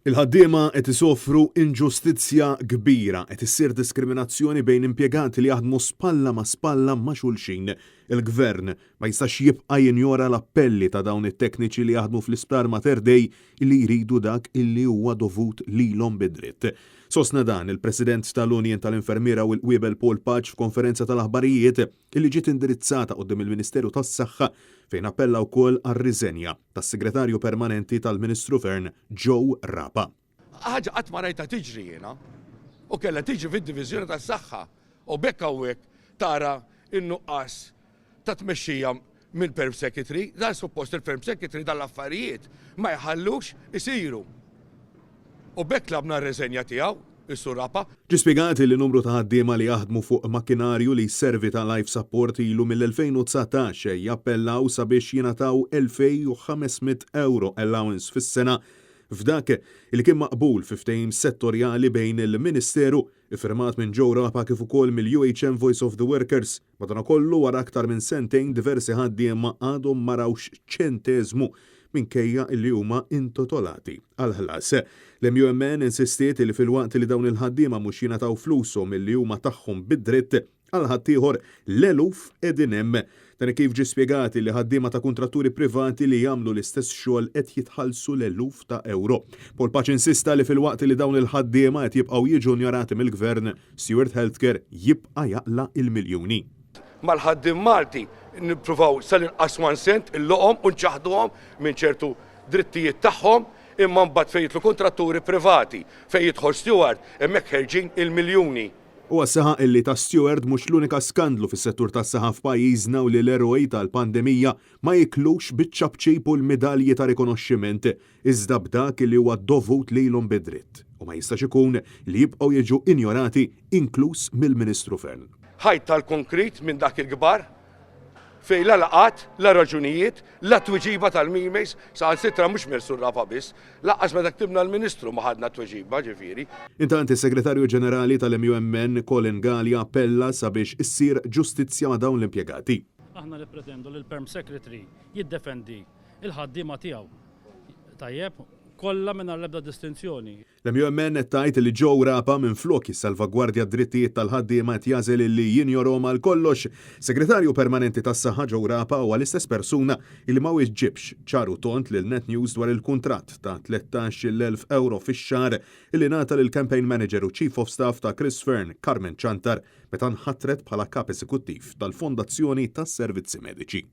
Il-ħaddiema qed isofru inġustizzja kbira, qed issir diskriminazzjoni bejn impjegati li jaħdmu spalla ma' spalla ma' xulxin. Il-Gvern ma jistax jibqa' jinjora l-appelli ta' dawn it-tekniċi li jaħdmu fl-Isptar Mater Dei li jridu dak illi huwa dovut lilhom bi dritt. Sostna dan il-President tal-Union tal-Infermiera u l-Qwiebel Paul Pace f'konferenza tal-aħbarijiet illi ġiet indirizzata quddiem il-Ministeru tas-Saħħa fejn appella wkoll għar-riżenja tas-Segretarju Permanenti tal-Ministru Fearne Joe Rapa. Ħaġa qatt ma rajtha tiġri jiena u kellha tiġri fid-diviżjoni tas-saħħa u b'hekk hawnhekk tara n-nuqqas ta' tmexxija mill-Perm Secretary, dan suppost il-Perm Secretary dan l-affarijiet ma jħallux isiru. U b'hekk tlabna r-reżenja tiegħu, is-Sur Rapa. Ġie spjegat li numru ta' ħaddiema li jaħdmu fuq makkinarju li jservi ta' life support ilu mill-2019 jappellaw sabiex jingħataw 2,500 ewro allowance fis-sena f'dak li kien maqbul fi ftehim settorjali bejn il-Ministeru, iffirmat minn Joe Rapa kif ukoll mill-UHM Voice of the Workers. Madankollu wara aktar minn sentejn diversi ħaddiema għadhom ma rawx ċenteżmu minkejja li huma intitolati għall-ħlas. L-MUMN insistiet li filwaqt li dawn il-ħaddiema mhux jingħataw flushom li huma tagħhom bi dritt, għal ħaddieħor l-eluf qegħdin hemm. Dan kif ġie spjegat li ħaddiema ta' kuntratturi privati li jagħmlu l-istess xogħol qed jitħallsu l-eluf ta' ewro. Paul Pace insista li filwaqt li dawn il-ħaddiema qed jibqgħu jiġu injorati mill-Gvern, Steward Healthcare jibqa' jaqla' il-miljuni. Mal-ħaddiem Malti nippruvaw sal-inqas one cent il-loqom u nċaħħduhom minn ċertu drittijiet tagħhom, imma mbagħad fejn jidħlu kuntratturi privati, fejn jidħol Steward, hemmhekk ħerġin il-miljuni. Huwa saħaq illi ta' Steward mhux l-unika skandlu fis-settur tas-saħħa f'pajjiżna u li l-eroj tal-pandemija ma jiklux biċ-ċapċip u l-midalji ta' rikonoxximent iżda b'dak li huwa dovut lilhom bi dritt u ma jistax ikun li jibqgħu jiġu injorati inkluż mill-Ministru Fearne. Ħajt tal-konkrit minn dak il-kbar fejn la laqgħat, la raġunijiet, la tweġiba tal-emails, saħansitra mhux mill-Sur Rafa biss, lanqas meta ktibna l-Ministru ma ħadna tweġiba, ġifieri. Intant is-Segretarju Ġenerali tal-MUMN Colin Galea appella sabiex issir ġustizzja ma' dawn l-impjegati. Aħna nippretendu li l-Perm Secretary jiddefendi l-ħaddiema tiegħu. Tajjeb, kollha mingħajr l-ebda distinzjoni. L-MUMN qed tgħid li Joe Rapa minflok jissalvagwardja d-drittijiet tal-ħaddiema qed jagħżel illi jinjorhom għal kollox. Segretarju Permanenti tas-Saħħa Joe Rapa huwa l-istess persuna illi ma wieġibx ċar u tond lil Net News dwar il-kuntratt ta' 13,000 ewro fix-xahar illi ngħata lill-campaign manager u chief of staff ta' Chris Fearne, Carmen Ciantar, meta nħatret bħala Kap Eżekuttiv tal-Fondazzjoni tas-Servizzi Mediċi.